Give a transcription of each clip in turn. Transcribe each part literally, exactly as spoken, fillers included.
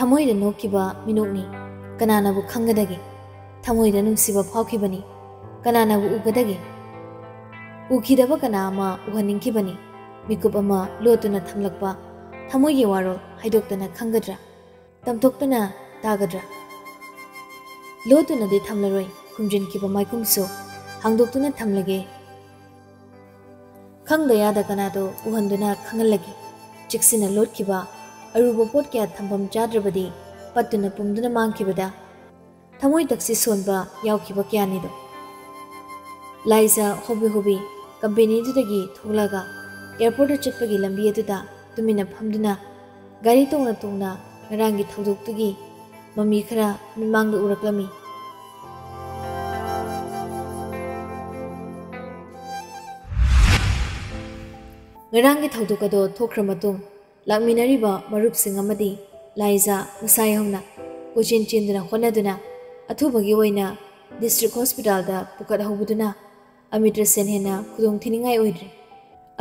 ꯊꯃꯣꯏꯗ ꯅꯣꯛꯈꯤꯕ ꯃꯤꯅꯣꯛꯅꯤ, ꯀꯅꯥꯅꯕꯨ ꯈꯪꯒꯗꯒꯦ? ꯊꯃꯣꯏꯗ ꯅꯨꯡꯁꯤꯕ ꯐꯥꯎꯈꯤꯕꯅꯤ, ꯀꯅꯥꯅꯕꯨ ꯎꯒꯗꯒꯦ? ꯎꯈꯤꯗꯕ ꯀꯅꯥ ꯑꯃ ꯎꯍꯟꯅꯤꯡꯈꯤꯕꯅꯤ꯫ ꯃꯤꯀꯨꯞ ꯑꯃ ꯂꯣꯠꯇꯨꯅ ꯊꯝꯂꯛꯄ ꯊꯃꯣꯏꯒꯤ ꯋꯥꯔꯣꯜ ꯍꯥꯏꯗꯣꯛꯇꯅ ꯈꯪꯒꯗ꯭ꯔꯥ? ꯇꯝꯊꯣꯛꯇꯅ ꯇꯥꯒꯗ꯭ꯔꯥ? ꯂꯣꯠꯇꯨꯅꯗꯤ ꯊꯝꯂꯔꯣꯏ ꯈꯨꯝꯖꯤꯟꯈꯤꯕ ꯃꯥꯏꯈꯨꯝꯁꯨ, ꯍꯥꯡꯗꯣꯛꯇꯨꯅ ꯊꯝꯂꯒꯦ꯫ ꯈꯪꯗ ꯌꯥꯗ ꯀꯅꯥꯗꯣ ꯎꯍꯟꯗꯨꯅ ꯈꯪꯍꯜꯂꯒꯦ꯫ ꯆꯦꯛꯁꯤꯟꯅ ꯂꯣꯠꯈꯤꯕ ꯑꯔꯨꯕ ꯄꯣꯠ ꯀꯌꯥ ꯊꯝꯐꯝ ꯆꯥꯗ꯭ꯔꯕꯗꯤ ꯄꯠꯇꯨꯅ ꯄꯨꯝꯗꯨꯅ ꯃꯥꯡꯈꯤꯕꯗ ꯊꯃꯣꯏ ꯇꯛꯁꯤ ꯁꯣꯟꯕ ꯌꯥꯎꯈꯤꯕ ꯀꯌꯥꯅꯤꯗꯣ꯫ ꯂꯥꯏꯖ ꯍꯣꯕꯤ ꯍꯣꯕꯤ ꯀꯝꯄꯦꯅꯤꯗꯨꯗꯒꯤ ꯊꯣꯛꯂꯒ ꯑꯦꯌꯔꯄꯣꯔꯠꯇ ꯆꯠꯄꯒꯤ ꯂꯝꯕꯤ ꯑꯗꯨꯗ ꯇꯨꯃꯤꯟꯅ ꯐꯝꯗꯨꯅ ꯒꯥꯔꯤ ꯇꯣꯡꯅ ꯇꯣꯡꯅ ꯉꯔꯥꯡꯒꯤ ꯊꯧꯗꯣꯛꯇꯨꯒꯤ ꯃꯃꯤ ꯈꯔ ꯃꯤꯠꯃꯥꯡꯗ ꯎꯔꯛꯂꯝꯃꯤ꯫ ꯉꯔꯥꯡꯒꯤ ꯊꯧꯗꯣꯛ ꯑꯗꯣ ꯊꯣꯛꯈ꯭ꯔ ꯃꯇꯨꯡ ꯂꯥꯛꯃꯤꯟꯅꯔꯤꯕ ꯃꯔꯨꯞꯁꯤꯡ ꯑꯃꯗꯤ ꯂꯥꯏꯖ ꯃꯁꯥ ꯌꯥꯎꯅ ꯀꯣꯏꯆꯦꯟ ꯆꯦꯟꯗꯨꯅ ꯍꯣꯠꯅꯗꯨꯅ ꯑꯊꯨꯕꯒꯤ ꯑꯣꯏꯅ ꯗꯤꯁꯇ꯭ꯔꯤꯛ ꯍꯣꯁꯄꯤꯇꯥꯜꯗ ꯄꯨꯈꯠꯍꯧꯕꯗꯨꯅ ꯑꯃꯤꯇ꯭ꯔꯁꯦꯟ ꯍꯦꯟꯅ ꯈꯨꯗꯣꯡ ꯊꯤꯅꯤꯡꯉꯥꯏ ꯑꯣꯏꯗ꯭ꯔꯦ꯫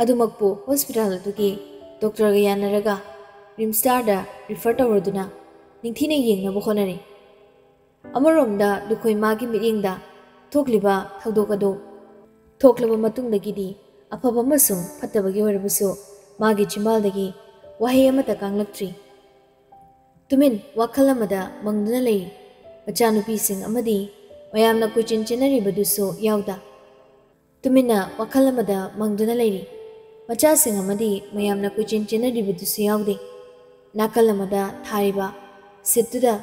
ꯑꯗꯨꯃꯛꯄꯨ ꯍꯣꯁꯄꯤꯇꯥꯜ ꯑꯗꯨꯒꯤ ꯗꯣꯛꯇꯔꯒ ꯌꯥꯅꯔꯒ ꯔꯤꯝꯁꯇꯥꯗ ꯔꯤꯐꯔ ꯇꯧꯔꯗꯨꯅ ꯅꯤꯡꯊꯤꯅ ꯌꯦꯡꯅꯕ ꯍꯣꯠꯅꯔꯦ꯫ ꯑꯃꯔꯣꯝꯗ ꯂꯨꯈꯣꯏ ꯃꯥꯒꯤ ꯃꯤꯠꯌꯦꯡꯗ ꯊꯣꯛꯂꯤꯕ ꯊꯧꯗꯣꯛ ꯑꯗꯨ ꯊꯣꯛꯂꯕ ꯃꯇꯨꯡꯗꯒꯤꯗꯤ ꯑꯐꯕ ꯑꯃꯁꯨꯡ ꯐꯠꯇꯕꯒꯤ ꯑꯣꯏꯔꯕꯁꯨ ꯃꯥꯒꯤ ꯆꯤꯝꯕꯥꯜꯗꯒꯤ ꯋꯥꯍꯩ ꯑꯃꯠꯇ ꯀꯥꯡꯂꯛꯇ꯭ꯔꯤ꯫ ꯇꯨꯃꯤꯟ ꯋꯥꯈꯜ ꯑꯃꯗ ꯃꯪꯗꯨꯅ ꯂꯩꯔꯤ꯫ ꯃꯆꯥꯅꯨꯄꯤꯁꯤꯡ ꯑꯃꯗꯤ ꯃꯌꯥꯝꯅ ꯀꯣꯏꯆꯦꯟ ꯆꯦꯟꯅꯔꯤꯕꯗꯨꯁꯨ ꯌꯥꯎꯗ꯫ ꯇꯨꯃꯤꯟꯅ ꯋꯥꯈꯜ ꯑꯃꯗ ꯃꯪꯗꯨꯅ ꯂꯩꯔꯤ꯫ ꯃꯆꯥꯁꯤꯡ ꯑꯃꯗꯤ ꯃꯌꯥꯝꯅ ꯀꯣꯏꯆꯦꯟ ꯆꯦꯟꯅꯔꯤꯕꯗꯨꯁꯨ ꯌꯥꯎꯗꯦ꯫ ꯅꯥꯀꯜ ꯑꯃꯗ ꯊꯥꯔꯤꯕ ꯁꯤꯠꯇꯨꯗ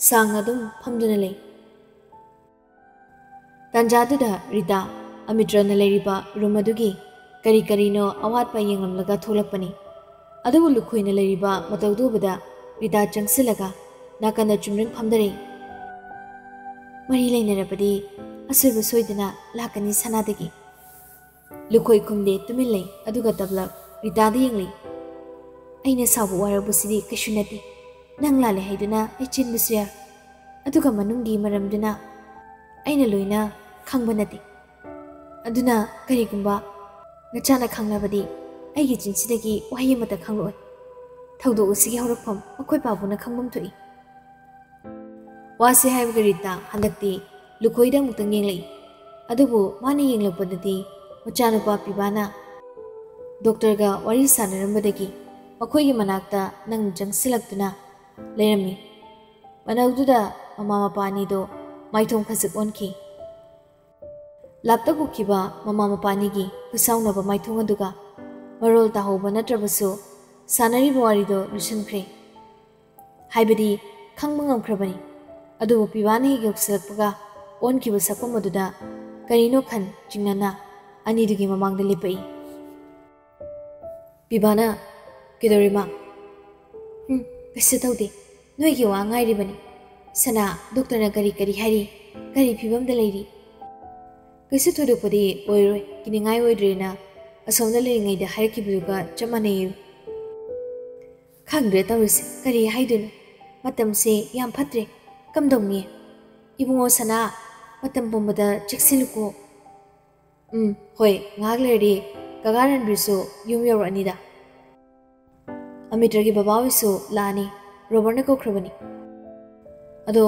ꯁꯥꯡꯅ ꯑꯗꯨꯝ ꯐꯝꯗꯨꯅ ꯂꯩ꯫ ꯇꯥꯟꯖꯥꯗꯨꯗ ꯔꯤꯇꯥ, ꯑꯃꯤꯇ꯭ꯔꯅ ꯂꯩꯔꯤꯕ ꯔꯨꯝ ꯑꯗꯨꯒꯤ ꯀꯔꯤ ꯀꯔꯤꯅꯣ ꯑꯋꯥꯠꯄ ꯌꯦꯡꯂꯝꯂꯒ ꯊꯣꯛꯂꯛꯄꯅꯤ꯫ ꯑꯗꯨꯕꯨ ꯂꯨꯈꯣꯏꯅ ꯂꯩꯔꯤꯕ ꯃꯇꯧꯗꯨ ꯎꯕꯗ ꯔꯤꯇꯥ ꯆꯪꯁꯤꯜꯂꯒ ꯅꯥꯀꯟꯗ ꯆꯨꯝꯗ꯭ꯔꯤꯡ ꯐꯝꯗꯔꯦ꯫ "ꯃꯔꯤ ꯂꯩꯅꯔꯕꯗꯤ ꯑꯁꯣꯏꯕ ꯁꯣꯏꯗꯅ ꯂꯥꯛꯀꯅꯤ ꯁꯅꯥꯗꯒꯤ꯫" ꯂꯨꯈꯣꯏ ꯈꯨꯝꯗꯦ, ꯇꯨꯃꯤꯟ ꯂꯩ꯫ ꯑꯗꯨꯒ ꯇꯞꯂꯞ ꯔꯤꯇꯥꯗ ꯌꯦꯡꯂꯤ꯫ "ꯑꯩꯅ ꯁꯥꯎꯕ ꯋꯥꯔꯧꯕꯁꯤꯗꯤ ꯀꯩꯁꯨ ꯅꯠꯇꯦ꯫ ꯅꯪ ꯂꯥꯜꯂꯦ ꯍꯥꯏꯗꯨꯅ ꯑꯩ ꯆꯦꯟꯕꯁꯨ ꯌꯥꯏ꯫ ꯑꯗꯨꯒ ꯃꯅꯨꯡꯒꯤ ꯃꯔꯝꯗꯨꯅ ꯑꯩꯅ ꯂꯣꯏꯅ ꯈꯪꯕ ꯅꯠꯇꯦ꯫ ꯑꯗꯨꯅ ꯀꯔꯤꯒꯨꯝꯕ ꯅꯆꯥꯅ ꯈꯪꯂꯕꯗꯤ ꯑꯩꯒꯤ ꯆꯤꯟꯁꯤꯗꯒꯤ ꯋꯥꯍꯩ ꯑꯃꯠꯇ ꯈꯪꯂꯛꯑꯣꯏ꯫ ꯊꯧꯗꯣꯛ ꯑꯁꯤꯒꯤ ꯍꯧꯔꯛꯐꯝ ꯃꯈꯣꯏ ꯄꯥꯕꯨꯅ ꯈꯪꯐꯝ ꯊꯣꯛꯏ꯫ ꯋꯥꯁꯦ ꯍꯥꯏꯕꯒ ꯔꯤꯇꯥ ꯍꯟꯗꯛꯇꯤ ꯂꯨꯈꯣꯏꯗ ꯑꯃꯨꯛꯇꯪ ꯌꯦꯡꯂꯛꯏ꯫ ꯑꯗꯨꯕꯨ ꯃꯥꯅ ꯌꯦꯡꯂꯛꯄꯗꯗꯤ ꯃꯆꯥꯅꯨꯄꯥ ꯄꯤꯕꯥꯅ ꯗꯣꯛꯇꯔꯒ ꯋꯥꯔꯤ ꯁꯥꯟꯅꯔꯝꯕꯗꯒꯤ ꯃꯈꯣꯏꯒꯤ ꯃꯅꯥꯛꯇ ꯅꯪꯅ ꯆꯪꯁꯤꯜꯂꯛꯇꯨꯅ ꯂꯩꯔꯝꯃꯤ꯫ ꯃꯅꯧꯗꯨꯗ ꯃꯃꯥ ꯃꯄꯥ ꯑꯅꯤꯗꯣ ꯃꯥꯏꯊꯣꯡ ꯈꯖꯤꯛ ꯑꯣꯟꯈꯤ꯫ ꯂꯥꯞꯇꯛ ꯎꯈꯤꯕ ꯃꯃꯥ ꯃꯄꯥ ꯑꯅꯤꯒꯤ ꯈꯨꯠꯁꯥꯎꯅꯕ ꯃꯥꯏꯊꯣꯡ ꯑꯗꯨꯒ ꯃꯔꯣꯜ ꯇꯥꯍꯧꯕ ꯅꯠꯇ꯭ꯔꯕꯁꯨ ꯁꯥꯟꯅꯔꯤꯕ ꯋꯥꯔꯤꯗꯣ ꯂꯣꯏꯁꯤꯟꯈ꯭ꯔꯦ꯫ ꯍꯥꯏꯕꯗꯤ ꯈꯪꯕ ꯉꯝꯈ꯭ꯔꯕꯅꯤ꯫ ꯑꯗꯨꯕꯨ ꯄꯤꯕꯥꯅ ꯍꯦꯛ ꯌꯧꯁꯤꯜꯂꯛꯄꯒ ꯑꯣꯟꯈꯤꯕ ꯁꯛꯐꯝ ꯑꯗꯨꯗ ꯀꯔꯤꯅꯣ ꯈꯟ ꯆꯤꯡꯅꯅ ꯑꯅꯤꯗꯨꯒꯤ ꯃꯃꯥꯡꯗ ꯂꯦꯞꯄꯛꯏ꯫ ꯄꯤꯕꯥꯅ, "ꯀꯩꯗꯧꯔꯦ ꯃꯥ?" "ꯎꯝ, ꯀꯩꯁꯨ ꯇꯧꯗꯦ꯫ ꯅꯣꯏꯒꯤ ꯋꯥ ꯉꯥꯏꯔꯤꯕꯅꯤ꯫ ꯁꯅꯥ, ꯗꯣꯛꯇꯔꯅ ꯀꯔꯤ ꯀꯔꯤ ꯍꯥꯏꯔꯤ? ꯀꯔꯤ ꯐꯤꯕꯝꯗ ꯂꯩꯔꯤ?" "ꯀꯩꯁꯨ ꯊꯣꯏꯗꯣꯛꯄꯗꯤ ꯑꯣꯏꯔꯣꯏ, ꯀꯤꯅꯤꯡꯉꯥꯏ ꯑꯣꯏꯗ꯭ꯔꯦꯅ ꯑꯁꯣꯝꯗ ꯂꯩꯔꯤꯉꯩꯗ ꯍꯥꯏꯔꯛꯈꯤꯕꯗꯨꯒ ꯆꯞ ꯃꯥꯟꯅꯩꯌꯦ꯫" "ꯈꯪꯗ꯭ꯔꯦ ꯇꯧꯔꯤꯁꯦ, ꯀꯔꯤ ꯍꯥꯏꯗꯣꯏꯅꯣ? ꯃꯇꯝꯁꯦ ꯌꯥꯝ ꯐꯠꯇ꯭ꯔꯦ꯫ ꯀꯝꯗꯧꯅꯤ? ꯏꯕꯨꯡꯉꯣ ꯁꯅꯥ, ꯃꯇꯝ ꯄꯨꯝꯕꯗ ꯆꯦꯛꯁꯤꯜꯂꯨꯀꯣ꯫" "ꯎꯝ, ꯍꯣꯏ, ꯉꯥꯏꯍꯥꯛ ꯂꯩꯔꯗꯤ ꯀꯀꯥ ꯔꯟꯕꯤꯔꯁꯨ ꯌꯨꯝ ꯌꯧꯔꯛꯑꯅꯤꯗ꯫ ꯑꯃꯤꯇ꯭ꯔꯒꯤ ꯕꯕꯥ ꯍꯣꯏꯁꯨ ꯂꯥꯛꯑꯅꯤ, ꯔꯣꯕꯔꯠꯅ ꯀꯧꯈ꯭ꯔꯕꯅꯤ꯫ ꯑꯗꯣ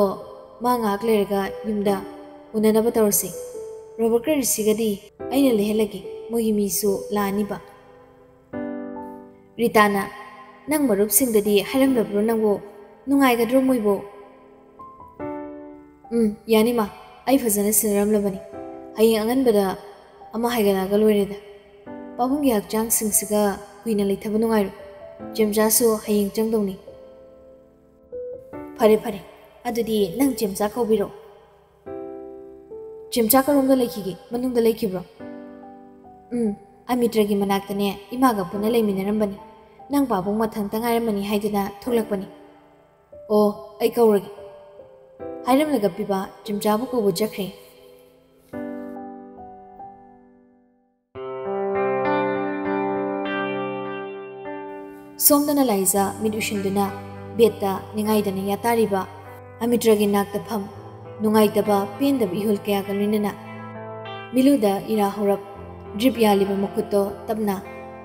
ꯃꯥ ꯉꯥꯏꯍꯥꯛ ꯂꯩꯔꯒ ꯌꯨꯝꯗ ꯎꯅꯅꯕ ꯇꯧꯔꯁꯤ꯫ ꯔꯣꯕꯔꯠꯀ ꯔꯤꯁꯤꯒꯗꯤ ꯑꯩꯅ ꯂꯩꯍꯜꯂꯒꯦ, ꯃꯣꯏꯒꯤ ꯃꯤꯁꯨ ꯂꯥꯛꯑꯅꯤꯕ꯫" ꯔꯤꯇꯥꯅ, "ꯅꯪ ꯃꯔꯨꯞꯁꯤꯡꯗꯗꯤ ꯍꯥꯏꯔꯝꯂꯕ꯭ꯔꯣ ꯅꯪꯕꯨ? ꯅꯨꯡꯉꯥꯏꯒꯗ꯭ꯔꯣ ꯃꯣꯏꯕꯨ?" "ꯎꯝ, ꯌꯥꯅꯤ ꯃꯥ, ꯑꯩ ꯐꯖꯅ ꯁꯤꯟꯅꯔꯝꯂꯕꯅꯤ꯫ ꯍꯌꯦꯡ ꯑꯉꯟꯕꯗ ꯑꯃ ꯍꯥꯏꯒꯠꯂꯛꯑꯒ ꯂꯣꯏꯔꯦꯗ꯫ ꯄꯥꯕꯨꯡꯒꯤ ꯍꯛꯆꯥꯡꯁꯤꯡꯁꯤꯒ ꯀꯨꯏꯅ ꯂꯩꯊꯕ ꯅꯨꯡꯉꯥꯏꯔꯣꯏ꯫ ꯆꯦꯝꯆꯥꯁꯨ ꯍꯌꯦꯡ ꯆꯪꯗꯧꯅꯤ꯫" "ꯐꯔꯦ ꯐꯔꯦ, ꯑꯗꯨꯗꯤ ꯅꯪ ꯆꯦꯝꯆꯥ ꯀꯧꯕꯤꯔꯣ꯫" "ꯆꯦꯝꯆꯥ ꯀꯔꯣꯝꯗ ꯂꯩꯈꯤꯒꯦ? ꯃꯅꯨꯡꯗ ꯂꯩꯈꯤꯕ꯭ꯔꯣ?" "ꯎꯝ, ꯑꯃꯤꯇ꯭ꯔꯒꯤ ꯃꯅꯥꯛꯇꯅꯦ, ꯏꯃꯥꯒ ꯄꯨꯟꯅ ꯂꯩꯃꯤꯟꯅꯔꯝꯕꯅꯤ꯫ ꯅꯪ ꯄꯥꯕꯨꯡ ꯃꯊꯟꯇ ꯉꯥꯏꯔꯝꯃꯅꯤ ꯍꯥꯏꯗꯨꯅ ꯊꯣꯛꯂꯛꯄꯅꯤ꯫" "ꯑꯣ, ꯑꯩ ꯀꯧꯔꯒꯦ꯫" ꯍꯥꯏꯔꯝꯂꯒ ꯄꯤꯕꯥ ꯆꯦꯝꯆꯥꯕꯨ ꯀꯧꯕ ꯆꯠꯈ꯭ꯔꯦ꯫ ꯁꯣꯝꯗꯅ ꯂꯥꯏꯖꯥ ꯃꯤꯠ ꯎꯏꯁꯤꯟꯗꯨꯅ ꯕꯦꯠꯇ ꯅꯤꯡꯉꯥꯏꯗꯅ ꯌꯥꯇꯥꯔꯤꯕ ꯑꯃꯤꯇ꯭ꯔꯒꯤ ꯅꯥꯛꯇ ꯐꯝ, ꯅꯨꯡꯉꯥꯏꯇꯕ ꯄꯦꯟꯗꯕ ꯏꯍꯨꯜ ꯀꯌꯥꯒ ꯂꯣꯏꯅꯅ꯫ ꯃꯤꯠꯂꯨꯗ ꯏꯔꯥ ꯍꯧꯔꯞ ꯗ꯭ꯔꯤꯞ ꯌꯥꯜꯂꯤꯕ ꯃꯈꯨꯠꯇꯣ ꯇꯞꯅ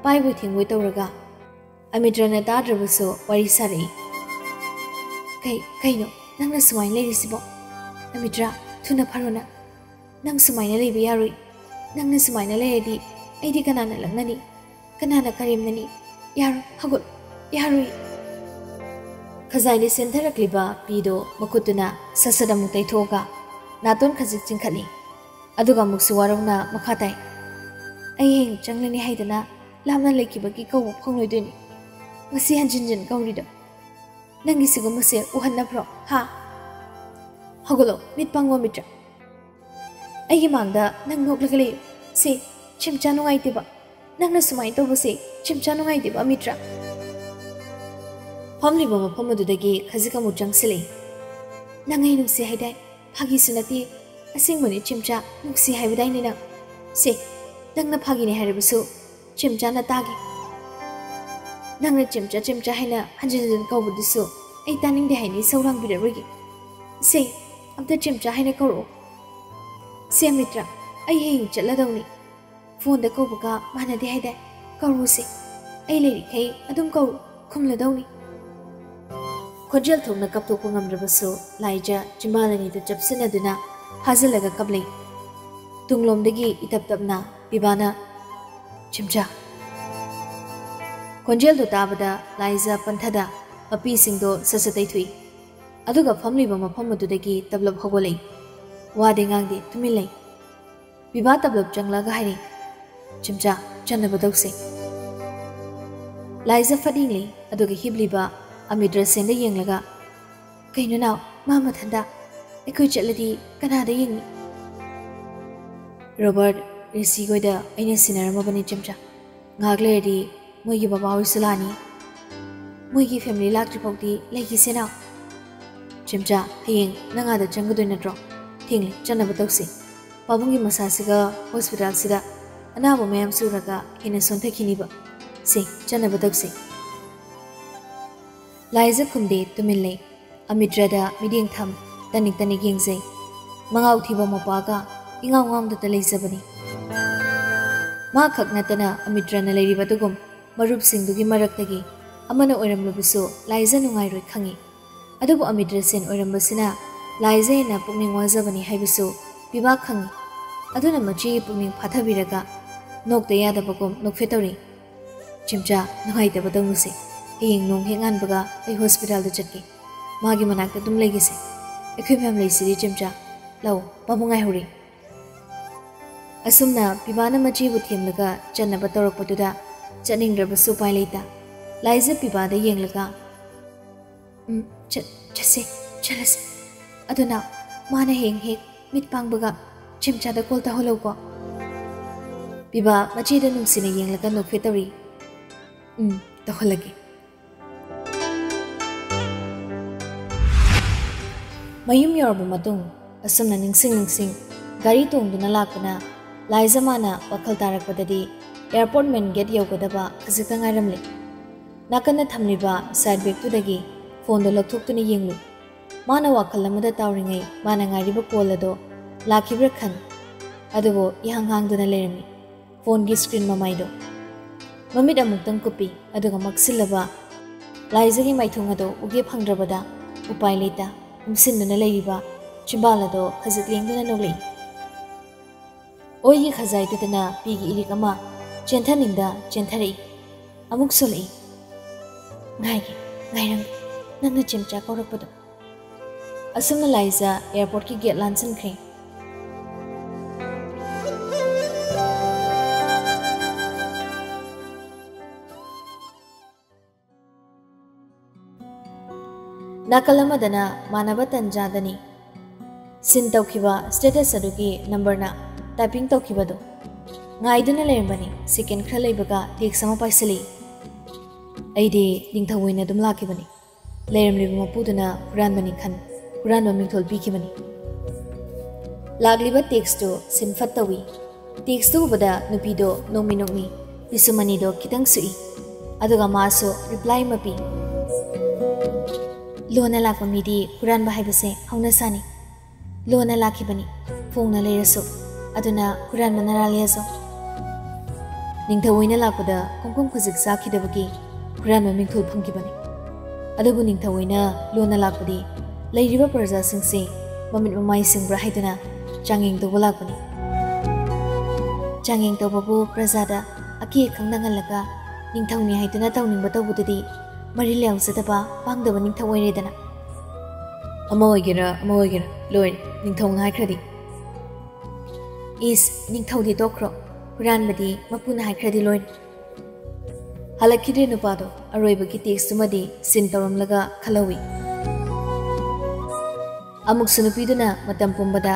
ꯄꯥꯏꯕꯣꯏ ꯊꯤꯡꯕꯣꯏ ꯇꯧꯔꯒ, ꯑꯃꯤꯇ꯭ꯔꯅ ꯇꯥꯗ꯭ꯔꯕꯁꯨ ꯋꯥꯔꯤ ꯁꯥꯔꯛꯏ꯫ "ꯀꯩ, ꯀꯩꯅꯣ ꯅꯪꯅ ꯁꯨꯃꯥꯏꯅ ꯂꯩꯔꯤꯁꯤꯕꯣ? ꯑꯃꯤꯇ꯭ꯔ, ꯊꯨꯅ ꯐꯔꯣꯅ꯫ ꯅꯪ ꯁꯨꯃꯥꯏꯅ ꯂꯩꯕ ꯌꯥꯔꯣꯏ꯫ ꯅꯪꯅ ꯁꯨꯃꯥꯏꯅ ꯂꯩꯔꯗꯤ ꯑꯩꯗꯤ ꯀꯅꯥꯅ ꯂꯛꯅꯅꯤ? ꯀꯅꯥꯅ ꯀꯔꯦꯝꯅꯅꯤ? ꯌꯥꯔꯣꯏ, ꯍꯧꯒꯠ, ꯌꯥꯔꯣꯏ!" ꯈꯖꯥꯏꯗ ꯆꯦꯟꯊꯔꯛꯂꯤꯕ ꯄꯤꯗꯣ ꯃꯈꯨꯠꯇꯨꯅ ꯁꯠ ꯁꯠ ꯑꯃꯨꯛ ꯇꯩꯊꯣꯛꯑꯒ ꯅꯥꯇꯣꯟ ꯈꯖꯤꯛ ꯆꯤꯡꯈꯠꯂꯤ꯫ ꯑꯗꯨꯒ ꯑꯃꯨꯛꯁꯨ ꯋꯥꯔꯧꯅ ꯃꯈꯥ ꯇꯥꯏ꯫ "ꯑꯩ ꯍꯌꯦꯡ ꯆꯪꯂꯅꯤ ꯍꯥꯏꯗꯅ ꯂꯥꯞꯅ ꯂꯩꯈꯤꯕꯒꯤ ꯀꯧꯕ ꯐꯪꯂꯣꯏꯗꯣꯏꯅꯤ꯫ ꯉꯁꯤ ꯍꯟꯖꯤꯟ ꯍꯟꯖꯤꯟ ꯀꯧꯔꯤꯗꯣ꯫ ꯅꯪꯒꯤ ꯁꯤꯒꯨꯝꯕꯁꯦ ꯎꯍꯟꯅꯕ꯭ꯔꯣ, ꯍꯥ? ꯍꯧꯒꯠꯂꯣ, ꯃꯤꯠ ꯄꯥꯡꯉꯣ, ꯑꯃꯤꯇ꯭ꯔ꯫ ꯑꯩꯒꯤ ꯃꯥꯡꯗ ꯅꯪ ꯅꯣꯛꯂꯒ ꯂꯩꯌꯨ꯫ ꯁꯦ, ꯆꯦꯝꯆꯥ ꯅꯨꯡꯉꯥꯏꯇꯦꯕ꯫ ꯅꯪꯅ ꯁꯨꯃꯥꯏꯅ ꯇꯧꯕꯁꯦ ꯆꯦꯝꯆꯥ ꯅꯨꯡꯉꯥꯏꯇꯦꯕ, ꯑꯃꯤꯇ꯭ꯔ꯫" ꯐꯝꯂꯤꯕ ꯃꯐꯝ ꯑꯗꯨꯗꯒꯤ ꯈꯖꯤꯛ ꯑꯃꯨꯛ ꯆꯪꯁꯤꯜꯂꯛꯏ꯫ "ꯅꯪ ꯑꯩ ꯅꯨꯡꯁꯤ ꯍꯥꯏꯗꯥꯏ? ꯐꯥꯒꯤꯁꯨ ꯅꯠꯇꯦ, ꯑꯁꯦꯡꯕꯅꯦ ꯆꯦꯝꯆꯥ, ꯅꯨꯡꯁꯤ ꯍꯥꯏꯕꯗꯥꯏꯅꯦ ꯅꯪ? ꯁꯦ, ꯅꯪꯅ ꯐꯥꯒꯤꯅꯦ ꯍꯥꯏꯔꯕꯁꯨ ꯆꯦꯝꯆꯥꯅ ꯇꯥꯒꯦ꯫ ꯅꯪꯅ ꯆꯦꯝꯆꯥ, ꯆꯦꯝꯆꯥ ꯍꯥꯏꯅ ꯍꯟꯖꯤꯟ ꯍꯟꯖꯤꯟ ꯀꯧꯕꯗꯨꯁꯨ ꯑꯩ ꯇꯥꯅꯤꯡꯗꯦ ꯍꯥꯏꯅ ꯏꯁꯧ ꯂꯥꯡꯕꯤꯔꯔꯣꯏꯒꯦ꯫ ꯁꯦ, ꯑꯝꯇ ꯆꯦꯝꯆꯥ ꯍꯥꯏꯅ ꯀꯧꯔꯛꯑꯣ꯫ ꯁꯦ, ꯑꯃꯤꯇ꯭ꯔ, ꯑꯩ ꯍꯌꯦꯡ ꯆꯠꯂꯗꯧꯅꯤ꯫ ꯐꯣꯟꯗ ꯀꯧꯕꯒ ꯃꯥꯟꯅꯗꯦ ꯍꯥꯏꯗꯥꯏ? ꯀꯧꯔꯨꯁꯦ꯫ ꯑꯩ ꯂꯩꯔꯤꯈꯩ ꯑꯗꯨꯝ ꯀꯧꯔꯨ, ꯈꯨꯝꯂꯗꯧꯅꯤ꯫" ꯈꯣꯟꯖꯦꯜ ꯊꯣꯛꯅ ꯀꯞꯊꯣꯛꯄ ꯉꯝꯗ꯭ꯔꯕꯁꯨ ꯂꯥꯏꯖ ꯆꯤꯝꯕꯥꯜ ꯑꯅꯤꯗꯨ ꯆꯞꯁꯤꯟꯅꯗꯨꯅ ꯐꯥꯖꯤꯜꯂꯒ ꯀꯞꯂꯩ꯫ ꯇꯨꯡꯂꯣꯝꯗꯒꯤ ꯏꯇꯞ ꯇꯞꯅ ꯄꯤꯕꯥꯅ, "ꯆꯦꯝꯆꯥ!" ꯈꯣꯟꯖꯦꯜꯗꯨ ꯇꯥꯕꯗ ꯂꯥꯏꯖ ꯄꯟꯊꯗ ꯃꯄꯤꯁꯤꯡꯗꯣ ꯁꯠ ꯁꯠ ꯇꯩꯊꯣꯛꯏ꯫ ꯑꯗꯨꯒ ꯐꯝꯂꯤꯕ ꯃꯐꯝ ꯑꯗꯨꯗꯒꯤ ꯇꯞꯂꯞ ꯍꯧꯒꯠꯂꯛꯏ꯫ ꯋꯥꯗꯤ ꯉꯥꯡꯗꯦ, ꯇꯨꯃꯤꯟ ꯂꯩ꯫ ꯄꯤꯕꯥ ꯇꯞꯂꯞ ꯆꯪꯂꯒ ꯍꯥꯏꯔꯤ, "ꯆꯦꯝꯆꯥ, ꯆꯠꯅꯕ ꯇꯧꯁꯦ꯫" ꯂꯥꯏꯖ ꯐꯠ ꯌꯦꯡꯂꯤ, ꯑꯗꯨꯒ ꯍꯤꯞꯂꯤꯕ ꯑꯃꯤꯇ꯭ꯔ ꯁꯦꯟꯗ ꯌꯦꯡꯂꯒ, "ꯀꯩꯅꯣ ꯅꯥꯎ, ꯃꯥ ꯃꯊꯟꯗ? ꯑꯩꯈꯣꯏ ꯆꯠꯂꯗꯤ ꯀꯅꯥꯗ ꯌꯦꯡꯅꯤ?" "ꯔꯣꯕꯔꯠ, ꯔꯤꯁꯤꯈꯣꯏꯗ ꯑꯩꯅ ꯁꯤꯟꯅꯔꯝꯃꯕꯅꯤ ꯆꯦꯝꯆꯥ꯫ ꯉꯥꯏꯍꯥꯛ ꯂꯩꯔꯗꯤ ꯃꯣꯏꯒꯤ ꯕꯕꯥꯍꯣꯏꯁꯨ ꯂꯥꯛꯑꯅꯤ꯫ ꯃꯣꯏꯒꯤ ꯐꯦꯃꯤꯂꯤ ꯂꯥꯛꯇ꯭ꯔꯤ ꯐꯥꯎꯗꯤ ꯂꯩꯈꯤꯁꯦ ꯅꯥꯎ꯫ ꯆꯦꯝꯆꯥ, ꯍꯌꯦꯡ ꯅꯪ ꯑꯥꯗ ꯆꯪꯒꯗꯣꯏ ꯅꯠꯇ꯭ꯔꯣ? ꯊꯦꯡꯂꯦ, ꯆꯠꯅꯕ ꯇꯧꯁꯤ꯫ ꯄꯥꯕꯨꯡꯒꯤ ꯃꯁꯥꯁꯤꯒ ꯍꯣꯁꯄꯤꯇꯥꯜꯁꯤꯗ ꯑꯅꯥꯕ ꯃꯌꯥꯝ ꯁꯨꯔꯒ ꯍꯦꯟꯅ ꯁꯣꯟꯊꯈꯤꯅꯤꯕ꯫ ꯁꯦ, ꯆꯠꯅꯕ ꯇꯧꯁꯤ꯫" ꯂꯥꯏꯖ ꯈꯨꯝꯗꯦ, ꯇꯨꯃꯤꯟ ꯂꯩ꯫ ꯑꯃꯤꯇ꯭ꯔꯗ ꯃꯤꯠꯌꯦꯡ ꯊꯝ, ꯇꯅꯤꯛ ꯇꯅꯤꯛ ꯌꯦꯡꯖꯩ꯫ ꯃꯉꯥꯎ ꯊꯤꯕ ꯃꯄꯥꯒ ꯏꯉꯥꯎ ꯉꯥꯎꯗꯇ ꯂꯩꯖꯕꯅꯤ꯫ ꯃꯥ ꯈꯛ ꯅꯠꯇꯅ ꯑꯃꯤꯇ꯭ꯔꯅ ꯂꯩꯔꯤꯕꯗꯨꯒꯨꯝ ꯃꯔꯨꯞꯁꯤꯡꯗꯨꯒꯤ ꯃꯔꯛꯇꯒꯤ ꯑꯃꯅ ꯑꯣꯏꯔꯝꯂꯕꯁꯨ ꯂꯥꯏꯖ ꯅꯨꯡꯉꯥꯏꯔꯣꯏ ꯈꯪꯏ꯫ ꯑꯗꯨꯕꯨ ꯑꯃꯤꯇ꯭ꯔ ꯁꯦꯟ ꯑꯣꯏꯔꯝꯕꯁꯤꯅ ꯂꯥꯏꯖ ꯍꯦꯟꯅ ꯄꯨꯛꯅꯤꯡ ꯋꯥꯖꯕꯅꯤ ꯍꯥꯏꯕꯁꯨ ꯄꯤꯕꯥ ꯈꯪꯏ꯫ ꯑꯗꯨꯅ ꯃꯆꯦꯒꯤ ꯄꯨꯛꯅꯤꯡ ꯐꯥꯊꯕꯤꯔꯒ ꯅꯣꯛꯇ ꯌꯥꯗꯕꯒꯨꯝ ꯅꯣꯛꯐꯦꯠ ꯇꯧꯔꯤ꯫ "ꯆꯦꯝꯆꯥ, ꯅꯨꯡꯉꯥꯏꯇꯕ ꯇꯧꯅꯨꯁꯦ꯫ ꯍꯌꯦꯡ ꯅꯣꯡ ꯍꯦꯛ ꯉꯥꯟꯕꯒ ꯑꯩ ꯍꯣꯁꯄꯤꯇꯥꯜꯗ ꯆꯠꯀꯦ꯫ ꯃꯥꯒꯤ ꯃꯅꯥꯛꯇ ꯑꯗꯨꯝ ꯂꯩꯒꯦꯁꯦ꯫ ꯑꯩꯈꯣꯏ ꯃꯌꯥꯝ ꯂꯩꯁꯤꯗꯤ ꯆꯦꯝꯆꯥ꯫ ꯂꯥꯛꯑꯣ, ꯄꯥꯕꯨꯡ ꯉꯥꯏꯍꯧꯔꯤ꯫" ꯑꯁꯨꯝꯅ ꯄꯤꯕꯥꯅ ꯃꯆꯦꯕꯨ ꯊꯦꯝꯂꯒ ꯆꯠꯅꯕ ꯇꯧꯔꯛꯄꯗꯨꯗ ꯆꯠꯅꯤꯡꯗ꯭ꯔꯕꯁꯨ ꯎꯄꯥꯏ ꯂꯩꯇ꯫ ꯂꯥꯏꯖ ꯄꯤꯕꯥꯗ ꯌꯦꯡꯂꯒ, "ꯎꯝ, ꯆꯠ-, ꯆꯠꯁꯦ, ꯆꯠꯂꯁꯦ꯫ ꯑꯗꯨꯅ ꯃꯥꯅ ꯍꯌꯦꯡ ꯍꯦꯛ ꯃꯤꯠ ꯄꯥꯡꯕꯒ ꯆꯦꯝꯆꯥꯗ ꯀꯣꯜ ꯇꯧꯍꯜꯂꯧꯀꯣ꯫" ꯄꯤꯕꯥ ꯃꯆꯦꯗ ꯅꯨꯡꯁꯤꯅ ꯌꯦꯡꯂꯒ ꯅꯣꯛꯐꯦꯠ ꯇꯧꯔꯤ꯫ "ꯎꯝ, ꯇꯧꯍꯜꯂꯒꯦ꯫" ꯃꯌꯨꯝ ꯌꯧꯔꯕ ꯃꯇꯨꯡ ꯑꯁꯨꯝꯅ ꯅꯤꯡꯁꯤꯡ ꯅꯤꯡꯁꯤꯡ ꯒꯥꯔꯤ ꯇꯣꯡꯗꯨꯅ ꯂꯥꯛꯄꯅ ꯂꯥꯏꯖ ꯃꯥꯅ ꯋꯥꯈꯜ ꯇꯥꯔꯛꯄꯗꯗꯤ ꯑꯦꯌꯥꯔꯄꯣꯔꯠ ꯃꯦꯟ ꯒꯦꯠ ꯌꯧꯒꯗꯕ ꯈꯖꯤꯛꯇ ꯉꯥꯏꯔꯝꯂꯦ꯫ ꯅꯥꯀꯟꯗ ꯊꯝꯂꯤꯕ ꯁꯥꯏꯠ ꯕꯦꯒꯇꯨꯗꯒꯤ ꯐꯣꯟꯗꯣ ꯂꯧꯊꯣꯛꯇꯨꯅ ꯌꯦꯡꯂꯨꯏ꯫ ꯃꯥꯅ ꯋꯥꯈꯜ ꯑꯃꯗ ꯇꯥꯎꯔꯤꯉꯩ ꯃꯥꯅ ꯉꯥꯏꯔꯤꯕ ꯀꯣꯜ ꯑꯗꯣ ꯂꯥꯛꯈꯤꯕ꯭ꯔꯥ ꯈꯟ꯫ ꯑꯗꯨꯕꯨ ꯏꯍꯥꯡ ꯍꯥꯡꯗꯨꯅ ꯂꯩꯔꯝꯃꯤ ꯐꯣꯟꯒꯤ ꯁ꯭ꯀ꯭ꯔꯤꯟ ꯃꯃꯥꯏꯗꯣ꯫ ꯃꯃꯤꯠ ꯑꯃꯨꯛꯇꯪ ꯀꯨꯞꯄꯤ, ꯑꯗꯨꯒ ꯃꯛꯁꯤꯜꯂꯕ ꯂꯥꯏꯖꯒꯤ ꯃꯥꯏꯊꯣꯡ ꯑꯗꯣ ꯎꯒꯦ ꯐꯪꯗ꯭ꯔꯕꯗ ꯎꯄꯥꯏ ꯂꯩꯇ ꯎꯝꯁꯤꯟꯗꯨꯅ ꯂꯩꯔꯤꯕ ꯆꯤꯝꯕꯥꯜ ꯑꯗꯣ ꯈꯖꯤꯛ ꯂꯦꯡꯗꯨꯅ ꯅꯣꯛꯂꯛꯏ꯫ ꯑꯣꯏꯒꯤ ꯈꯖꯥꯏꯗꯨꯗꯅ ꯄꯤꯒꯤ ꯏꯔꯤꯛ ꯑꯃ ꯆꯦꯟꯊꯅꯤꯡꯗ ꯆꯦꯟꯊꯔꯛꯏ꯫ ꯑꯃꯨꯛ ꯁꯣꯜꯂꯛꯏ꯫ "ꯉꯥꯏꯒꯦ, ꯉꯥꯏꯔꯝꯒꯦ, ꯅꯪꯅ ꯆꯦꯝꯆꯥ ꯀꯧꯔꯛꯄꯗꯣ꯫" ꯑꯁꯨꯝꯅ ꯂꯥꯏꯖ ꯑꯦꯌꯥꯔꯄꯣꯔꯠꯀꯤ ꯒꯦꯠ ꯂꯥꯟꯁꯤꯟꯈ꯭ꯔꯦ꯫ ꯅꯥꯀꯜ ꯑꯃꯗꯅ ꯃꯥꯟꯅꯕ ꯇꯟꯖꯥꯗꯅꯤ ꯁꯤꯟ ꯇꯧꯈꯤꯕ ꯁ꯭ꯇꯦꯇꯁ ꯑꯗꯨꯒꯤ ꯅꯝꯕꯔꯅ ꯇꯥꯏꯄꯤꯡ ꯇꯧꯈꯤꯕꯗꯨ꯫ ꯉꯥꯏꯗꯨꯅ ꯂꯩꯔꯝꯕꯅꯤ꯫ ꯁꯦꯀꯦꯟ ꯈꯔ ꯂꯩꯕꯒ ꯇꯦꯛꯁ ꯑꯃ ꯄꯥꯏꯁꯤꯜꯂꯛꯏ꯫ ꯑꯩꯗꯤ ꯅꯤꯡꯊꯧ ꯑꯣꯏꯅ ꯑꯗꯨꯝ ꯂꯥꯛꯈꯤꯕꯅꯤ꯫ ꯂꯩꯔꯝꯂꯤꯕ ꯃꯄꯨꯗꯨꯅ ꯍꯨꯔꯥꯟꯕꯅꯤ ꯈꯟ ꯍꯨꯔꯥꯟꯕ ꯃꯤꯡꯊꯣꯜ ꯄꯤꯈꯤꯕꯅꯤ꯫ ꯂꯥꯛꯂꯤꯕ ꯇꯦꯛꯁꯇꯨ ꯁꯤꯟ ꯐꯠ ꯇꯧꯏ꯫ ꯇꯦꯛꯁꯇꯨ ꯎꯕꯗ ꯅꯨꯄꯤꯗꯣ ꯅꯣꯡꯃꯤ ꯅꯣꯡꯃꯤ ꯄꯤꯁꯨꯝ ꯑꯅꯤꯗꯣ ꯈꯤꯇꯪ ꯁꯨꯛꯏ꯫ ꯑꯗꯨꯒ ꯃꯥꯁꯨ ꯔꯤꯄ꯭ꯂꯥꯏ ꯑꯃ ꯄꯤ꯫ "ꯂꯣꯟꯅ ꯂꯥꯛꯄ ꯃꯤꯗꯤ ꯍꯨꯔꯥꯟꯕ ꯍꯥꯏꯕꯁꯦ ꯍꯧꯅꯁꯥꯅꯤ꯫ ꯂꯣꯟꯅ ꯂꯥꯛꯈꯤꯕꯅꯤ, ꯐꯣꯡꯅ ꯂꯩꯔꯁꯨ꯫ ꯑꯗꯨꯅ ꯍꯨꯔꯥꯟꯕ ꯅꯔꯥ ꯂꯦꯖꯧ꯫" ꯅꯤꯡꯊꯧ ꯑꯣꯏꯅ ꯂꯥꯛꯄꯗ ꯈꯣꯡꯐꯝ ꯈꯨꯖꯤꯛ ꯆꯥꯈꯤꯗꯕꯒꯤ ꯍꯨꯔꯥꯟꯕ ꯃꯤꯡꯊꯣꯜ ꯐꯪꯈꯤꯕꯅꯤ꯫ ꯑꯗꯨꯕꯨ ꯅꯤꯡꯊꯧ ꯑꯣꯏꯅ ꯂꯣꯟꯅ ꯂꯥꯛꯄꯗꯤ ꯂꯩꯔꯤꯕ ꯄ꯭ꯔꯖꯥꯁꯤꯡꯁꯤ ꯃꯃꯤꯠ ꯃꯃꯥꯏ ꯁꯤꯡꯕ꯭ꯔꯥ ꯍꯥꯏꯗꯨꯅ ꯆꯥꯡꯌꯦꯡ ꯇꯧꯕ ꯂꯥꯛꯄꯅꯤ꯫ ꯆꯥꯡꯌꯦꯡ ꯇꯧꯕꯕꯨ ꯄ꯭ꯔꯖꯥꯗ ꯑꯀꯤ ꯑꯈꯪ ꯅꯪꯍꯜꯂꯒ ꯅꯤꯡꯊꯧꯅꯤ ꯍꯥꯏꯗꯨꯅ ꯇꯧꯅꯤꯡꯕ ꯇꯧꯕꯗꯨꯗꯤ ꯃꯔꯤꯜ ꯌꯥꯎꯖꯗꯕ ꯄꯥꯡꯗꯕ ꯅꯤꯡꯊꯧ ꯑꯣꯏꯔꯦꯗꯅ꯫ ꯑꯃ ꯑꯣꯏꯒꯦꯔꯥ ꯑꯃ ꯑꯣꯏꯒꯦꯔꯥ, ꯂꯣꯏꯔꯦ, ꯅꯤꯡꯊꯧꯅ ꯍꯥꯏꯈ꯭ꯔꯗꯤ꯫ ꯏꯁ, ꯅꯤꯡꯊꯧꯗꯤ ꯇꯣꯛꯈ꯭ꯔꯣ, ꯍꯨꯔꯥꯟꯕꯗꯤ ꯃꯄꯨꯅ ꯍꯥꯏꯈ꯭ꯔꯗꯤ ꯂꯣꯏꯔꯦ꯫ ꯍꯜꯂꯛꯈꯤꯗ꯭ꯔꯦ ꯅꯨꯄꯥꯗꯣ꯫ ꯑꯔꯣꯏꯕꯒꯤ ꯇꯦꯛꯁꯇꯨꯃꯗꯤ ꯁꯤꯟ ꯇꯧꯔꯝꯂꯒ ꯈꯜꯍꯧꯏ꯫ ꯑꯃꯨꯛꯁꯨ ꯅꯨꯄꯤꯗꯨꯅ ꯃꯇꯝ ꯄꯨꯝꯕꯗ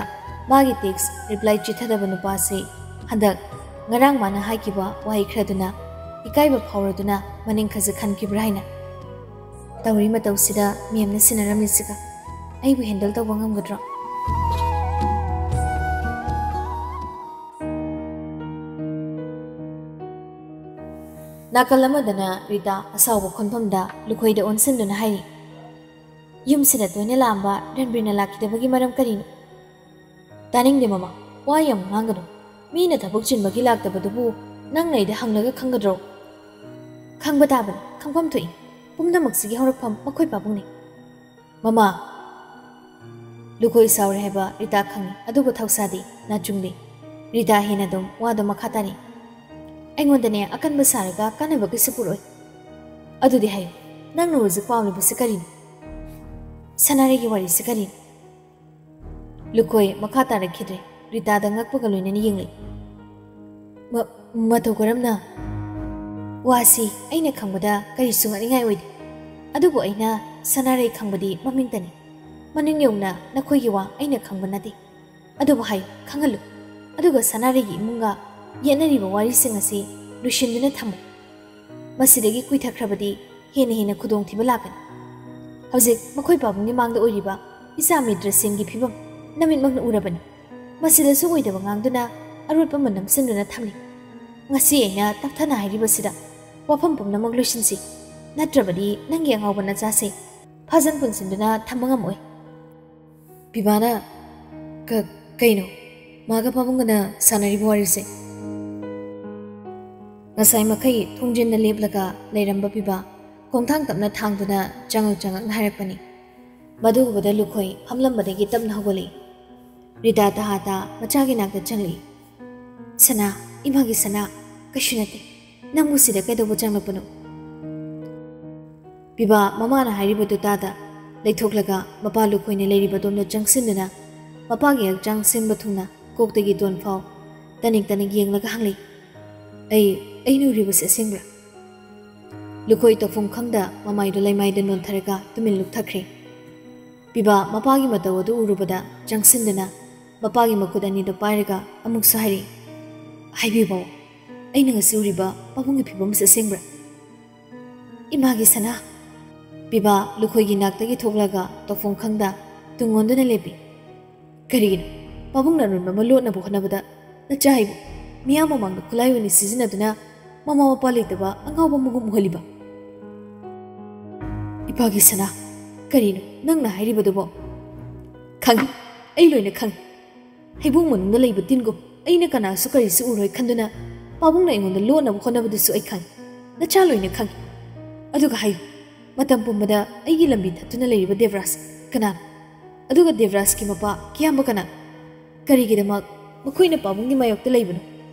ꯃꯥꯒꯤ ꯇꯦꯛꯁ ꯔꯤꯄ꯭ꯂꯥꯏ ꯆꯤꯠꯊꯗꯕ ꯅꯨꯄꯥꯁꯤ ꯍꯟꯗꯛ ꯉꯔꯥꯡ ꯃꯥꯅ ꯍꯥꯏꯈꯤꯕ ꯋꯥꯍꯩ ꯈꯔꯗꯨꯅ ꯏꯀꯥꯏꯕ ꯐꯥꯎꯔꯗꯨꯅ ꯃꯅꯤꯡ ꯈꯖꯤꯛ ꯍꯟꯈꯤꯕ꯭ꯔꯥ ꯍꯥꯏꯅ꯫ ꯇꯧꯔꯤ ꯃꯇꯧꯁꯤꯗ ꯃꯦꯝꯅ ꯁꯤꯟꯅꯔꯝꯃꯤꯁꯤꯒ ꯑꯩꯕꯨ ꯍꯦꯟꯗꯜ ꯇꯧꯕ ꯉꯝꯒꯗ꯭ꯔꯣ? ꯅꯥꯀꯜ ꯑꯃꯗꯅ ꯔꯤꯇꯥ ꯑꯁꯥꯎꯕ ꯈꯣꯟꯐꯝꯗ ꯂꯨꯈꯣꯏꯗ ꯑꯣꯟꯁꯤꯟꯗꯨꯅ ꯍꯥꯏꯔꯤ, "ꯌꯨꯝꯁꯤꯗ ꯇꯣꯏꯅ ꯂꯥꯛꯑꯝꯕ ꯔꯟꯕꯤꯔꯅ ꯂꯥꯛꯈꯤꯗꯕꯒꯤ ꯃꯔꯝ ꯀꯔꯤꯅꯣ?" "ꯇꯥꯅꯤꯡꯗꯦ ꯃꯃꯥ, ꯋꯥ ꯌꯥꯝ ꯉꯥꯡꯒꯅꯨ꯫ ꯃꯤꯅ ꯊꯕꯛ ꯆꯤꯟꯕꯒꯤ ꯂꯥꯛꯇꯕꯗꯨꯕꯨ ꯅꯪꯅ ꯑꯩꯗ ꯍꯪꯂꯒ ꯈꯪꯒꯗ꯭ꯔꯣ?" "ꯈꯪꯕ ꯇꯥꯕꯅꯤ, ꯈꯪꯐꯝ ꯊꯣꯛꯏ꯫ ꯄꯨꯝꯅꯃꯛꯁꯤꯒꯤ ꯍꯧꯔꯛꯐꯝ ꯃꯈꯣꯏ ꯄꯥꯕꯨꯡꯅꯤ꯫" "ꯃꯃꯥ!" ꯂꯨꯈꯣꯏ ꯁꯥꯎꯔꯦ ꯍꯥꯏꯕ ꯔꯤꯇꯥ ꯈꯪꯏ, ꯑꯗꯨꯕꯨ ꯊꯧꯁꯥꯗꯦ, ꯅꯥꯆꯨꯡꯗꯦ꯫ ꯔꯤꯇꯥ ꯍꯦꯟꯅ ꯑꯗꯨꯝ ꯋꯥꯗꯣ ꯃꯈꯥ ꯇꯥꯔꯤ꯫ "ꯑꯩꯉꯣꯟꯗꯅꯦ ꯑꯀꯟꯕ ꯁꯥꯔꯒ ꯀꯥꯟꯅꯕ ꯀꯩꯁꯨ ꯄꯨꯔꯛꯑꯣꯏ꯫ ꯑꯗꯨꯗꯤ ꯍꯥꯏꯌꯨ, ꯅꯪꯅ ꯍꯧꯖꯤꯛ ꯄꯥꯝꯂꯤꯕꯁꯤ ꯀꯔꯤꯅꯣ? ꯁꯅꯥꯔꯩꯒꯤ ꯋꯥꯔꯤꯁꯤ ꯀꯔꯤꯅꯣ?" ꯂꯨꯈꯣꯏ ꯃꯈꯥ ꯇꯥꯔꯛꯈꯤꯗ꯭ꯔꯦ꯫ ꯔꯤꯇꯥꯗ ꯉꯛꯄꯒ ꯂꯣꯏꯅꯅ ꯌꯦꯡꯂꯛꯏ꯫ "ꯃ-, ꯃꯇꯧ ꯀꯔꯝꯅ?" "ꯋꯥꯁꯤ ꯑꯩꯅ ꯈꯪꯕꯗ ꯀꯔꯤꯁꯨ ꯉꯛꯅꯤꯡꯉꯥꯏ ꯑꯣꯏꯗꯦ꯫ ꯑꯗꯨꯕꯨ ꯑꯩꯅ ꯁꯅꯥꯔꯩ ꯈꯪꯕꯗꯤ ꯃꯃꯤꯡꯇꯅꯤ꯫ ꯃꯅꯨꯡ ꯌꯧꯅ ꯅꯈꯣꯏꯒꯤ ꯋꯥ ꯑꯩꯅ ꯈꯪꯕ ꯅꯠꯇꯦ꯫ ꯑꯗꯨꯕꯨ ꯍꯥꯏꯌꯨ, ꯈꯪꯍꯜꯂꯨ꯫ ꯑꯗꯨꯒ ꯁꯅꯥꯔꯩꯒꯤ ꯏꯃꯨꯡꯒ ꯌꯦꯠꯅꯔꯤꯕ ꯋꯥꯔꯤꯁꯤꯡ ꯑꯁꯤ ꯂꯣꯏꯁꯤꯟꯗꯨꯅ ꯊꯝꯃꯨ꯫ ꯃꯁꯤꯗꯒꯤ ꯀꯨꯏꯊꯈ꯭ꯔꯕꯗꯤ ꯍꯦꯟꯅ ꯍꯦꯟꯅ ꯈꯨꯗꯣꯡꯊꯤꯕ ꯂꯥꯛꯀꯅꯤ꯫ ꯍꯧꯖꯤꯛ ꯃꯈꯣꯏ ꯄꯥꯕꯨꯡꯒꯤ ꯃꯥꯡꯗ ꯑꯣꯏꯔꯤꯕ ꯏꯆꯥ ꯃꯤꯇ꯭ꯔꯁꯦꯟꯒꯤ ꯐꯤꯕꯝ ꯅꯃꯤꯠꯃꯛꯅ ꯎꯔꯕꯅꯤ꯫ ꯃꯁꯤꯗꯁꯨ ꯑꯣꯏꯗꯕ ꯉꯥꯡꯗꯨꯅ ꯑꯔꯣꯠꯄ ꯑꯃ ꯅꯝꯁꯤꯟꯗꯨꯅ ꯊꯝꯂꯤ꯫ ꯉꯁꯤ ꯑꯩꯅ ꯇꯞꯊꯅ ꯍꯥꯏꯔꯤꯕꯁꯤꯗ ꯋꯥꯐꯝ ꯄꯨꯝꯅꯃꯛ ꯂꯣꯏꯁꯤꯟꯁꯤ, ꯅꯠꯇ꯭ꯔꯕꯗꯤ ꯅꯪꯒꯤ ꯑꯉꯥꯎꯕ ꯅꯆꯥꯁꯦ ꯐꯥꯖꯟ ꯄꯨꯟꯁꯤꯟꯗꯨꯅ ꯊꯝꯕ ꯉꯝꯃꯣꯏ꯫" ꯕꯤꯕꯥꯅ, "ꯀ-, ꯀꯩꯅꯣ? ꯃꯥꯒ ꯄꯥꯕꯨꯡꯒꯅ ꯁꯥꯟꯅꯔꯤꯕ ꯋꯥꯔꯤꯁꯦ?" ꯉꯁꯥꯏ ꯃꯈꯩ ꯊꯣꯡꯖꯤꯟꯗ ꯂꯦꯞꯂꯒ ꯂꯩꯔꯝꯕ ꯄꯤꯕꯥ ꯈꯣꯡꯊꯥꯡ ꯇꯞꯅ ꯊꯥꯡꯗꯨꯅ ꯆꯪꯉꯛ ꯆꯪꯉꯛꯅ ꯍꯥꯏꯔꯛꯄꯅꯤ꯫ ꯃꯗꯨ ꯎꯕꯗ ꯂꯨꯈꯣꯏ ꯐꯝꯂꯝꯕꯗꯒꯤ ꯇꯞꯅ ꯍꯧꯒꯠꯂꯛꯏ꯫ ꯔꯤꯇꯥ ꯇꯍꯥꯇꯥ ꯃꯆꯥꯒꯤ ꯅꯥꯛꯇ ꯆꯪꯂꯛꯏ꯫ "ꯁꯅꯥ, ꯏꯃꯥꯒꯤ ꯁꯅꯥ, ꯀꯩꯁꯨ ꯅꯠꯇꯦ꯫ ꯅꯪꯕꯨ ꯁꯤꯗ ꯀꯩꯗꯧꯕ ꯆꯪꯂꯛꯄꯅꯣ?" ꯄꯤꯕꯥ ꯃꯃꯥꯅ ꯍꯥꯏꯔꯤꯕꯗꯨ ꯇꯥꯗ ꯂꯩꯊꯣꯛꯂꯒ ꯃꯄꯥ ꯂꯨꯈꯣꯏꯅ ꯂꯩꯔꯤꯕ ꯑꯗꯣꯝꯗ ꯆꯪꯁꯤꯟꯗꯨꯅ ꯃꯄꯥꯒꯤ ꯍꯛꯆꯥꯡ ꯁꯤꯟꯕ ꯊꯨꯡꯅ ꯀꯣꯛꯇꯒꯤ ꯇꯣꯟ ꯐꯥꯎ ꯇꯅꯤꯛ ꯇꯅꯤꯛ ꯌꯦꯡꯂꯒ ꯍꯪꯂꯛꯏ꯫ "ꯑꯩ, ꯑꯩꯅ ꯎꯔꯤꯕꯁꯤ ꯑꯁꯦꯡꯕ꯭ꯔꯥ?" ꯂꯨꯈꯣꯏ ꯇꯧꯐꯝ ꯈꯪꯗ ꯃꯃꯥꯏꯗꯨ ꯂꯩꯃꯥꯏꯗ ꯅꯣꯟꯊꯔꯒ ꯇꯨꯃꯤꯟ ꯂꯨꯞꯊꯈ꯭ꯔꯦ꯫ ꯄꯤꯕꯥ ꯃꯄꯥꯒꯤ ꯃꯇꯧ ꯑꯗꯨ ꯎꯔꯨꯕꯗ ꯆꯪꯁꯤꯟꯗꯨꯅ ꯃꯄꯥꯒꯤ ꯃꯈꯨꯠ ꯑꯅꯤꯗꯨ ꯄꯥꯏꯔꯒ ꯑꯃꯨꯛꯁꯨ ꯍꯥꯏꯔꯛꯏ, "ꯍꯥꯏꯕꯤꯌꯨ ꯕꯥꯎ, ꯑꯩꯅ ꯉꯁꯤ ꯎꯔꯤꯕ ꯄꯥꯕꯨꯡꯒꯤ ꯐꯤꯕꯝꯁꯤ ꯑꯁꯦꯡꯕ꯭ꯔꯥ?" "ꯏꯃꯥꯒꯤ ꯁꯅꯥ!" ꯄꯤꯕꯥ ꯂꯨꯈꯣꯏꯒꯤ ꯅꯥꯛꯇꯒꯤ ꯊꯣꯛꯂꯒ ꯇꯧꯐꯝ ꯈꯪꯗ ꯇꯨꯡ ꯑꯣꯟꯗꯨꯅ ꯂꯦꯞꯄꯤ꯫ "ꯀꯔꯤꯒꯤꯅꯣ ꯄꯥꯕꯨꯡꯅ ꯑꯔꯣꯟꯕ ꯑꯃ ꯂꯣꯠꯅꯕ ꯍꯣꯠꯅꯕꯗ ꯅꯆꯥ ꯑꯩꯕꯨ ꯃꯤꯌꯥꯝ ꯃꯃꯥꯡꯗ ꯈꯨꯠꯂꯥꯏ ꯑꯣꯏꯅ ꯁꯤꯖꯤꯟꯅꯗꯨꯅ ꯃꯃꯥ ꯃꯄꯥ ꯂꯩꯇꯕ ꯑꯉꯥꯎꯕ ꯃꯒꯨꯝ ꯎꯍꯜꯂꯤꯕ?" "ꯏꯄꯥꯒꯤ ꯁꯅꯥ, ꯀꯔꯤꯅꯣ ꯅꯪꯅ ꯍꯥꯏꯔꯤꯕꯗꯨꯕꯣ?" "ꯈꯪꯉꯤ, ꯑꯩ ꯂꯣꯏꯅ ꯈꯪꯉꯤ꯫ ꯍꯩꯕꯣꯡ ꯃꯅꯨꯡꯗ ꯂꯩꯕ ꯇꯤꯟꯒꯨꯝ ꯑꯩꯅ ꯀꯅꯥꯁꯨ ꯀꯔꯤꯁꯨ ꯎꯔꯣꯏ ꯈꯟꯗꯨꯅ ꯄꯥꯕꯨꯡꯅ ꯑꯩꯉꯣꯟꯗ ꯂꯣꯠꯅꯕ ꯍꯣꯠꯅꯕꯗꯨꯁꯨ ꯑꯩ ꯈꯪꯉꯤ꯫ ꯅꯆꯥ ꯂꯣꯏꯅ ꯈꯪꯉꯤ꯫ ꯑꯗꯨꯒ ꯍꯥꯏꯌꯨ, ꯃꯇꯝ ꯄꯨꯝꯕꯗ ꯑꯩꯒꯤ ꯂꯝꯕꯤ ꯊꯠꯇꯨꯅ ꯂꯩꯔꯤꯕ ꯗꯦꯕꯔꯥꯖ ꯀꯅꯥꯅꯣ? ꯑꯗꯨꯒ ꯗꯦꯕꯔꯥꯖꯀꯤ ꯃꯄꯥ ꯀꯤꯌꯥꯝꯕ ꯀꯅꯥꯅꯣ? ꯀꯔꯤꯒꯤꯗꯃꯛ ꯃꯈꯣꯏꯅ ꯄꯥꯕꯨꯡꯒꯤ ꯃꯥꯌꯣꯛꯇ ꯂꯩꯕꯅꯣ?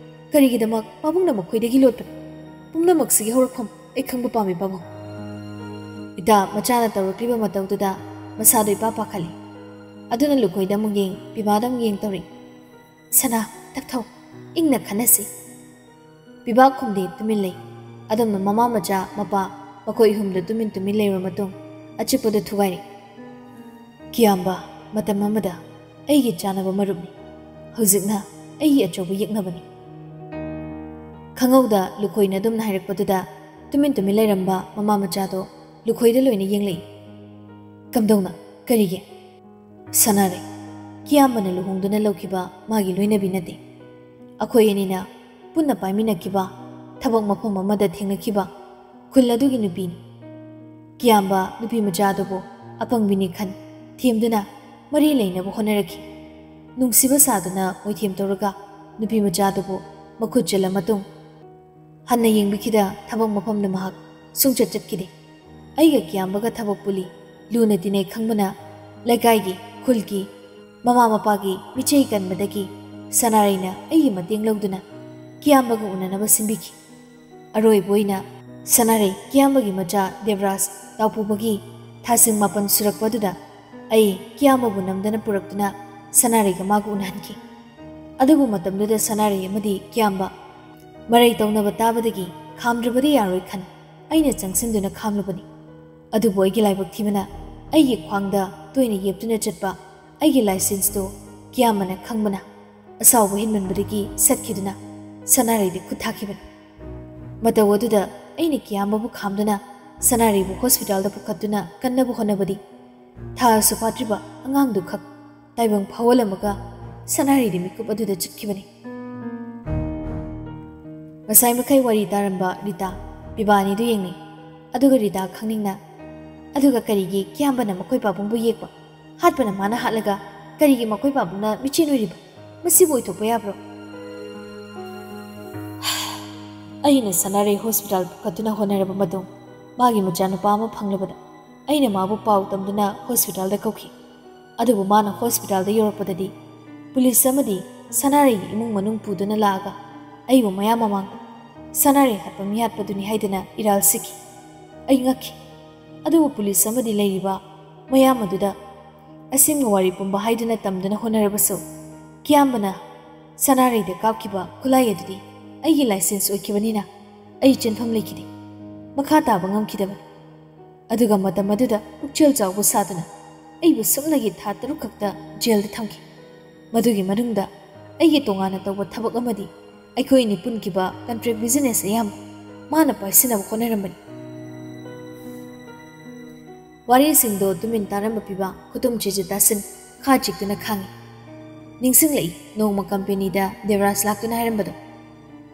ꯀꯔꯤꯒꯤꯗꯃꯛ ꯄꯥꯕꯨꯡꯅ ꯃꯈꯣꯏꯗꯒꯤ ꯂꯣꯠꯄꯅꯣ? ꯄꯨꯝꯅꯃꯛꯁꯤꯒꯤ ꯍꯧꯔꯛꯐꯝ ꯑꯩ ꯈꯪꯕ ꯄꯥꯝꯃꯤ, ꯄꯥꯕꯨꯡ꯫" ꯏꯇꯥ ꯃꯆꯥꯅ ꯇꯧꯔꯛꯂꯤꯕ ꯃꯇꯧꯗꯨꯗ ꯃꯁꯥꯗꯣ ꯏꯄꯥ ꯄꯥꯈꯠꯂꯤ꯫ ꯑꯗꯨꯅ ꯂꯨꯈꯣꯏꯗ ꯑꯃꯨꯛ ꯌꯦꯡ, ꯄꯤꯕꯥꯗ ꯑꯃꯨꯛ ꯌꯦꯡ ꯇꯧꯔꯤ꯫ "ꯁꯅꯥ, ꯇꯞꯊꯧ, ꯏꯪꯅ ꯈꯟꯅꯁꯤ꯫" ꯄꯤꯕꯥ ꯈꯨꯝꯗꯦ, ꯇꯨꯃꯤꯟ ꯂꯩ꯫ ꯑꯗꯣꯝꯅ ꯃꯃꯥ ꯃꯆꯥ ꯃꯄꯥ ꯃꯈꯣꯏ ꯑꯍꯨꯝꯗꯨ ꯇꯨꯃꯤꯟ ꯇꯨꯃꯤꯟ ꯂꯩꯔꯕ ꯃꯇꯨꯡ ꯑꯆꯤꯛꯄꯗ ꯊꯨꯒꯥꯏꯔꯤ꯫ "ꯀꯤꯌꯥꯝꯕ ꯃꯇꯝ ꯑꯃꯗ ꯑꯩꯒꯤ ꯆꯥꯅꯕ ꯃꯔꯨꯞꯅꯤ, ꯍꯧꯖꯤꯛꯅ ꯑꯩꯒꯤ ꯑꯆꯧꯕ ꯌꯦꯛꯅꯕꯅꯤ꯫" ꯈꯪꯍꯧꯗ ꯂꯨꯈꯣꯏꯅ ꯑꯗꯨꯝꯅ ꯍꯥꯏꯔꯛꯄꯗꯨꯗ ꯇꯨꯃꯤꯟ ꯇꯨꯃꯤꯟ ꯂꯩꯔꯝꯕ ꯃꯃꯥ ꯃꯆꯥꯗꯣ ꯂꯨꯈꯣꯏꯗ ꯂꯣꯏꯅ ꯌꯦꯡꯂꯛꯏ꯫ "ꯀꯝꯗꯧꯅ? ꯀꯔꯤꯒꯤ?" "ꯁꯥꯟꯅꯔꯦ꯫ ꯀꯤꯌꯥꯝꯕꯅ ꯂꯨꯍꯣꯡꯗꯨꯅ ꯂꯧꯈꯤꯕ ꯃꯥꯒꯤ ꯂꯣꯏꯅꯕꯤ ꯅꯠꯇꯦ꯫ ꯑꯩꯈꯣꯏ ꯑꯅꯤꯅ ꯄꯨꯟꯅ ꯄꯥꯏꯃꯤꯟꯅꯈꯤꯕ, ꯊꯕꯛ ꯃꯐꯝ ꯑꯃꯗ ꯊꯦꯡꯅꯈꯤꯕ ꯈꯨꯜ ꯑꯗꯨꯒꯤ ꯅꯨꯄꯤꯅꯤ꯫ ꯀꯤꯌꯥꯝꯕ ꯅꯨꯄꯤ ꯃꯆꯥ ꯑꯗꯨꯕꯨ ꯑꯄꯪꯕꯤꯅꯤ ꯈꯟ ꯊꯦꯝꯗꯨꯅ ꯃꯔꯤ ꯂꯩꯅꯕ ꯍꯣꯠꯅꯔꯛꯈꯤ꯫ ꯅꯨꯡꯁꯤꯕ ꯁꯥꯗꯨꯅ ꯃꯣꯏꯊꯦꯝ ꯇꯧꯔꯒ ꯅꯨꯄꯤ ꯃꯆꯥ ꯑꯗꯨꯕꯨ ꯃꯈꯨꯠ ꯆꯜꯂ ꯃꯇꯨꯡ ꯍꯟꯅ ꯌꯦꯡꯕꯤꯈꯤꯗ ꯊꯕꯛ ꯃꯐꯝꯗ ꯃꯍꯥꯛ ꯁꯨꯡꯆꯠ ꯆꯠꯈꯤꯗꯦ꯫ ꯑꯩꯒ ꯀꯤꯌꯥꯝꯕꯒ ꯊꯕꯛ ꯄꯨꯜꯂꯤ꯫ ꯂꯨꯅ ꯇꯤꯟꯅꯩ ꯈꯪꯕꯅ ꯂꯩꯀꯥꯏꯒꯤ, ꯈꯨꯜꯒꯤ, ꯃꯃꯥ ꯃꯄꯥꯒꯤ ꯃꯤꯆꯩ ꯀꯟꯕꯗꯒꯤ ꯁꯅꯥꯔꯩꯅ ꯑꯩꯒꯤ ꯃꯇꯦꯡ ꯂꯧꯗꯨꯅ ꯀꯤꯌꯥꯝꯕꯒ ꯎꯅꯅꯕ ꯁꯤꯟꯕꯤꯈꯤ꯫ ꯑꯔꯣꯏꯕ ꯑꯣꯏꯅ ꯁꯅꯥꯔꯩ ꯀꯤꯌꯥꯝꯕꯒꯤ ꯃꯆꯥ ꯗꯦꯕꯔꯥꯖ ꯇꯥꯎꯄꯨꯕꯒꯤ ꯊꯥꯁꯤꯡ ꯃꯥꯄꯟ ꯁꯨꯔꯛꯄ ꯑꯗꯨꯗ ꯑꯩ ꯀꯤꯌꯥꯝꯕꯕꯨ ꯅꯝꯗꯅ ꯄꯨꯔꯛꯇꯨꯅ ꯁꯅꯥꯔꯩꯒ ꯃꯥꯒ ꯎꯅꯍꯟꯈꯤ꯫ ꯑꯗꯨꯕꯨ ꯃꯇꯝꯗꯨꯗ ꯁꯅꯥꯔꯩ ꯑꯃꯗꯤ ꯀꯤꯌꯥꯝꯕ ꯃꯔꯩ ꯇꯧꯅꯕ ꯇꯥꯕꯗꯒꯤ ꯈꯥꯝꯗ꯭ꯔꯕꯗꯤ ꯌꯥꯔꯣꯏ ꯈꯟ ꯑꯩꯅ ꯆꯪꯁꯤꯟꯗꯨꯅ ꯈꯥꯝꯂꯨꯕꯅꯤ꯫ ꯑꯗꯨꯕꯨ ꯑꯩꯒꯤ ꯂꯥꯏꯕꯛ ꯊꯤꯕꯅ ꯑꯩꯒꯤ ꯈ꯭ꯋꯥꯡꯗ ꯇꯣꯏꯅ ꯌꯦꯞꯇꯨꯅ ꯆꯠꯄ ꯑꯩꯒꯤ ꯂꯥꯏꯁꯦꯟꯁꯇꯨ ꯀꯤꯌꯥꯝꯕꯅ ꯈꯪꯕꯅ ꯑꯁꯥꯎꯕ ꯍꯦꯟꯃꯟꯕꯗꯒꯤ ꯁꯠꯈꯤꯗꯨꯅ ꯁꯅꯥꯔꯩꯗ ꯈꯨꯠ ꯊꯥꯈꯤꯕꯅꯤ꯫ ꯃꯇꯧ ꯑꯗꯨꯗ ꯑꯩꯅ ꯀꯤꯌꯥꯝꯕꯕꯨ ꯈꯥꯝꯗꯨꯅ ꯁꯅꯥꯔꯩꯕꯨ ꯍꯣꯁꯄꯤꯇꯥꯜꯗ ꯄꯨꯈꯠꯇꯨꯅ ꯀꯟꯅꯕ ꯍꯣꯠꯅꯕꯗꯤ ꯊꯥꯁꯨ ꯐꯥꯠꯇ꯭ꯔꯤꯕ ꯑꯉꯥꯡꯗꯨ ꯈꯛ ꯇꯥꯏꯕꯪ ꯐꯥꯎꯍꯜꯂꯝꯃꯒ ꯁꯅꯥꯔꯩꯗꯤ ꯃꯤꯀꯨꯞ ꯑꯗꯨꯗ ꯆꯠꯈꯤꯕꯅꯤ꯫ ꯉꯁꯥꯏ ꯃꯈꯩ ꯋꯥꯔꯤ ꯇꯥꯔꯝꯕ ꯔꯤꯇꯥ ꯄꯤꯕꯥꯅꯤꯗꯨ ꯌꯦꯡꯂꯤ꯫ ꯑꯗꯨꯒ ꯔꯤꯇꯥ ꯈꯪꯅꯤꯡꯅ, "ꯑꯗꯨꯒ ꯀꯔꯤꯒꯤ ꯀꯤꯌꯥꯝꯕꯅ ꯃꯈꯣꯏ ꯄꯥꯕꯨꯡꯕꯨ ꯌꯦꯛꯄ? ꯍꯥꯠꯄꯅ ꯃꯥꯅ ꯍꯥꯠꯂꯒ ꯀꯔꯤꯒꯤ ꯃꯈꯣꯏ ꯄꯥꯕꯨꯡꯅ ꯃꯤꯆꯦꯟ ꯑꯣꯏꯔꯤꯕ? ꯃꯁꯤꯕꯨ ꯑꯣꯏꯊꯣꯛꯄ ꯌꯥꯕ꯭ꯔꯣ?" ꯑꯩꯅ ꯁꯅꯥꯔꯩ ꯍꯣꯁꯄꯤꯇꯥꯜ ꯄꯨꯈꯠꯇꯨꯅ ꯍꯣꯠꯅꯔꯕ ꯃꯇꯨꯡ ꯃꯥꯒꯤ ꯃꯆꯥꯅꯨꯄꯥ ꯑꯃ ꯐꯪꯂꯕꯗ ꯑꯩꯅ ꯃꯥꯕꯨ ꯄꯥꯎ ꯇꯝꯗꯨꯅ ꯍꯣꯁꯄꯤꯇꯥꯜꯗ ꯀꯧꯈꯤ꯫ ꯑꯗꯨꯕꯨ ꯃꯥꯅ ꯍꯣꯁꯄꯤꯇꯥꯜꯗ ꯌꯧꯔꯛꯄꯗꯗꯤ ꯄꯨꯂꯤꯁ ꯑꯃꯗꯤ ꯁꯅꯥꯔꯩꯒꯤ ꯏꯃꯨꯡ ꯃꯅꯨꯡ ꯄꯨꯗꯨꯅ ꯂꯥꯛꯑꯒ ꯑꯩꯕꯨ ꯃꯌꯥꯝ ꯃꯃꯥꯡꯗ ꯁꯅꯥꯔꯩ ꯍꯥꯠꯄ ꯃꯤꯍꯥꯠꯄꯗꯨꯅꯤ ꯍꯥꯏꯗꯨꯅ ꯏꯔꯥꯜ ꯁꯤꯈꯤ꯫ ꯑꯩ ꯉꯛꯈꯤ꯫ ꯑꯗꯨꯕꯨ ꯄꯨꯂꯤꯁ ꯑꯃꯗꯤ ꯂꯩꯔꯤꯕ ꯃꯌꯥꯝ ꯑꯗꯨꯗ ꯑꯁꯦꯡꯕ ꯋꯥꯔꯤ ꯄꯨꯝꯕ ꯍꯥꯏꯗꯨꯅ ꯇꯝꯗꯨꯅ ꯍꯣꯠꯅꯔꯕꯁꯨ ꯀꯤꯌꯥꯝꯕꯅ ꯁꯅꯥꯔꯩꯗ ꯀꯥꯞꯈꯤꯕ ꯈꯨꯠꯂꯥꯏ ꯑꯗꯨꯗꯤ ꯑꯩꯒꯤ ꯂꯥꯏꯁꯦꯟꯁ ꯑꯣꯏꯈꯤꯕꯅꯤꯅ ꯑꯩ ꯆꯦꯟꯐꯝ ꯂꯩꯈꯤꯗꯦ꯫ ꯃꯈꯥ ꯇꯥꯕ ꯉꯝꯈꯤꯗꯕꯅꯤ꯫ ꯑꯗꯨꯒ ꯃꯇꯝ ꯑꯗꯨꯗ ꯄꯨꯛꯆꯦꯜ ꯆꯥꯎꯕ ꯁꯥꯗꯨꯅ ꯑꯩꯕꯨ ꯁꯨꯞꯅꯒꯤ ꯊꯥ ꯇꯔꯨꯛ ꯈꯛꯇ ꯖꯦꯜꯗ ꯊꯝꯈꯤ꯫ ꯃꯗꯨꯒꯤ ꯃꯅꯨꯡꯗ ꯑꯩꯒꯤ ꯇꯣꯉꯥꯟꯅ ꯇꯧꯕ ꯊꯕꯛ ꯑꯃꯗꯤ ꯑꯩꯈꯣꯏ ꯑꯅꯤ ꯄꯨꯟꯈꯤꯕ ꯀꯟꯇ꯭ꯔꯦꯛ ꯕꯤꯖꯤꯅꯦꯁ ꯑꯌꯥꯝꯕ ꯃꯥꯅ ꯄꯥꯏꯁꯤꯟꯅꯕ ꯍꯣꯠꯅꯔꯝꯕꯅꯤ꯫ ꯋꯥꯔꯤꯁꯤꯡꯗꯣ ꯇꯨꯃꯤꯟ ꯇꯥꯔꯝꯕ ꯄꯤꯕꯥ ꯈꯨꯇꯨꯝ ꯆꯤꯖ ꯇꯥꯁꯤꯟ ꯈꯥ ꯆꯤꯛꯇꯨꯅ ꯈꯥꯡꯉꯤ꯫ ꯅꯤꯡꯁꯤꯡꯂꯛꯏ ꯅꯣꯡꯃ ꯀꯝꯄꯦꯅꯤꯗ ꯗꯦꯕꯔꯥꯖ ꯂꯥꯛꯇꯨꯅ ꯍꯥꯏꯔꯝꯕꯗꯣ,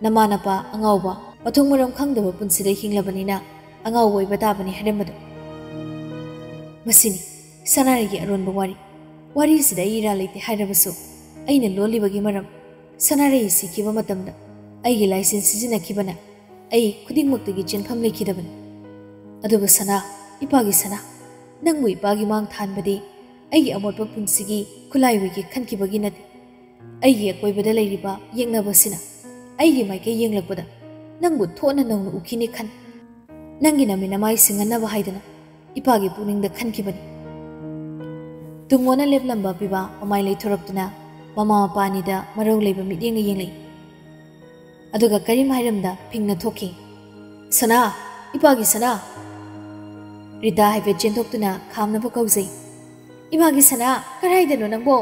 "ꯅꯃꯥ ꯅꯄꯥ ꯑꯉꯥꯎꯕ, ꯃꯊꯣꯡ ꯃꯔꯝ ꯈꯪꯗꯕ ꯄꯨꯟꯁꯤꯗ ꯍꯤꯡꯂꯕꯅꯤꯅ ꯑꯉꯥꯎꯕ ꯑꯣꯏꯕ ꯇꯥꯕꯅꯤ" ꯍꯥꯏꯔꯝꯕꯗꯣ꯫ ꯃꯁꯤꯅꯤ ꯁꯅꯥꯔꯩꯒꯤ ꯑꯔꯣꯟꯕ ꯋꯥꯔꯤ꯫ ꯋꯥꯔꯤꯁꯤꯗ ꯑꯩ ꯏꯔꯥ ꯂꯩꯇꯦ ꯍꯥꯏꯔꯕꯁꯨ ꯑꯩꯅ ꯂꯣꯜꯂꯤꯕꯒꯤ ꯃꯔꯝ ꯁꯅꯥꯔꯩ ꯁꯤꯈꯤꯕ ꯃꯇꯝꯗ ꯑꯩꯒꯤ ꯂꯥꯏꯁꯦꯟꯁ ꯁꯤꯖꯤꯟꯅꯈꯤꯕꯅ ꯑꯩ ꯈꯨꯗꯤꯡꯃꯛꯇꯒꯤ ꯆꯦꯟꯐꯝ ꯂꯩꯈꯤꯗꯕꯅꯤ꯫ ꯑꯗꯨꯕꯨ ꯁꯅꯥ, ꯏꯄꯥꯒꯤ ꯁꯅꯥ, ꯅꯪꯕꯨ ꯏꯄꯥꯒꯤ ꯃꯥꯡ ꯊꯥꯟꯕꯗꯤ ꯑꯩꯒꯤ ꯑꯃꯣꯠꯄ ꯄꯨꯟꯁꯤꯒꯤ ꯈꯨꯠꯂꯥꯏ ꯑꯣꯏꯒꯦ ꯈꯟꯈꯤꯕꯒꯤ ꯅꯠꯇꯦ꯫ ꯑꯩꯒꯤ ꯑꯀꯣꯏꯕꯗ ꯂꯩꯔꯤꯕ ꯌꯦꯛꯅꯕꯁꯤꯅ ꯑꯩꯒꯤ ꯃꯥꯏꯀꯩ ꯌꯦꯡꯂꯛꯄꯗ ꯅꯪꯕꯨ ꯊꯣꯠꯅ ꯅꯧꯅ ꯎꯈꯤꯅꯤ ꯈꯟ, ꯅꯪꯒꯤ ꯅꯃꯤꯠ ꯅꯃꯥꯏ ꯁꯤꯡꯍꯟꯅꯕ ꯍꯥꯏꯗꯅ ꯏꯄꯥꯒꯤ ꯄꯨꯛꯅꯤꯡꯗ ꯈꯟꯈꯤꯕꯅꯤ꯫ ꯇꯨꯡ ꯑꯣꯟꯅ ꯂꯦꯞꯂꯝꯕ ꯄꯤꯕꯥ ꯃꯃꯥꯏ ꯂꯩꯊꯣꯔꯛꯇꯨꯅ ꯃꯃꯥ ꯃꯄꯥ ꯑꯅꯤꯗ ꯃꯔꯧ ꯂꯩꯕ ꯃꯤꯠꯌꯦꯡꯅ ꯌꯦꯡꯂꯛꯏ꯫ ꯑꯗꯨꯒ ꯀꯔꯤꯝ ꯍꯥꯏꯔꯝꯗ ꯐꯤꯡꯅ ꯊꯣꯛꯈꯤ꯫ "ꯁꯅꯥ! ꯏꯄꯥꯒꯤ ꯁꯅꯥ!" ꯔꯤꯇꯥ ꯍꯥꯏꯐꯦꯠ ꯆꯦꯟꯊꯣꯛꯇꯨꯅ ꯈꯥꯝꯅꯕ ꯀꯧꯖꯩ꯫ "ꯏꯃꯥꯒꯤ ꯁꯅꯥ, ꯀꯔꯥꯏꯗꯅꯣ ꯅꯪꯕꯣ?"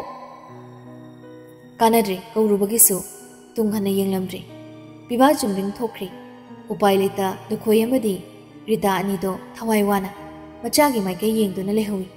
ꯀꯥꯟꯅꯗ꯭ꯔꯦ, ꯀꯧꯔꯨꯕꯒꯤꯁꯨ ꯇꯨꯡ ꯍꯟꯅ ꯌꯦꯡꯂꯝꯗ꯭ꯔꯦ꯫ ꯄꯤꯕꯥ ꯆꯨꯝꯗ꯭ꯔꯤꯡ ꯊꯣꯛꯈ꯭ꯔꯦ꯫ ꯎꯄꯥꯏ ꯂꯩꯇ ꯂꯨꯈꯣꯏ ꯑꯃꯗꯤ ꯔꯤꯇꯥ ꯑꯅꯤꯗꯣ ꯊꯋꯥꯏ ꯋꯥꯅ ꯃꯆꯥꯒꯤ ꯃꯥꯏꯀꯩ ꯌꯦꯡꯗꯨꯅ ꯂꯩꯍꯧꯏ꯫